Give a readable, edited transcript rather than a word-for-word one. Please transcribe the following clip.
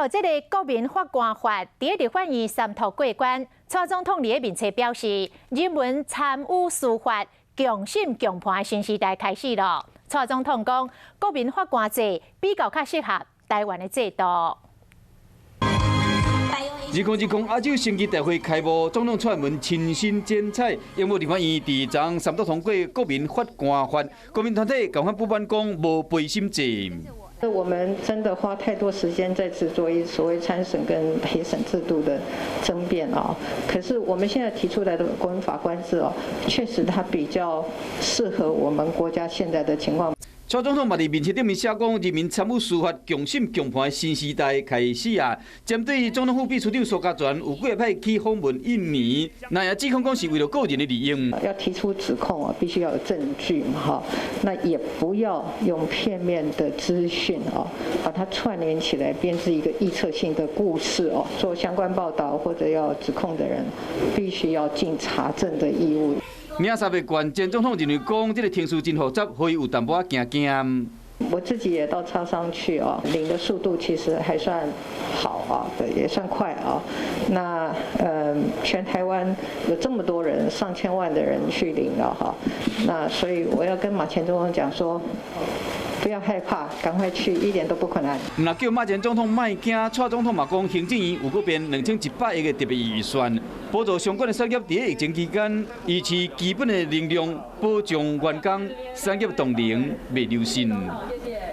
來哦，這個國民法官法佇立法院三讀過關。蔡總統佇咧面冊表示，人民參與司法、共審共判的新時代開始囉。蔡總統講，國民法官制比較較適合台灣的制度。2020亞洲升旗大會開幕，總統蔡英文親身剪彩，英武立法院佇昨三讀通過國民法官法，國民團體共款不滿講無陪審制。我們真的花太多時間在執着於所謂參審跟陪審制度的爭辯啊，可是我們現在提出來的國民法官制哦，確實它比較適合我們國家現在的情況。蔡總統嘛佇面冊頂面寫講，人民參與司法、共審共判的新時代開始啊！針對總統府秘書長蘇嘉全有幾擺去訪問印尼，那也指控講是為了個人的利益。要提出指控啊，必須要有證據嘛，哈，那也不要用片面的資訊哦，把它串聯起來編織一個臆測性的故事哦。做相關報道或者要指控的人，必須要盡查證的義務。領三百懸，前總統認為講這个程序真複雜，所以有淡薄仔驚驚。我自己也到超商去哦，領的速度其實還算好啊，對，也算快啊。那全台灣有這麼多人，上千萬的人去領了哈。那所以我要跟馬前總統講說，不要害怕，趕快去，一點都不困難。若叫馬前總統莫驚，蔡總統嘛講，行政院有閣編2100億的特別預算，補助相關的產業佇疫情期間維持基本的能量，保障員工產業動能袂流失。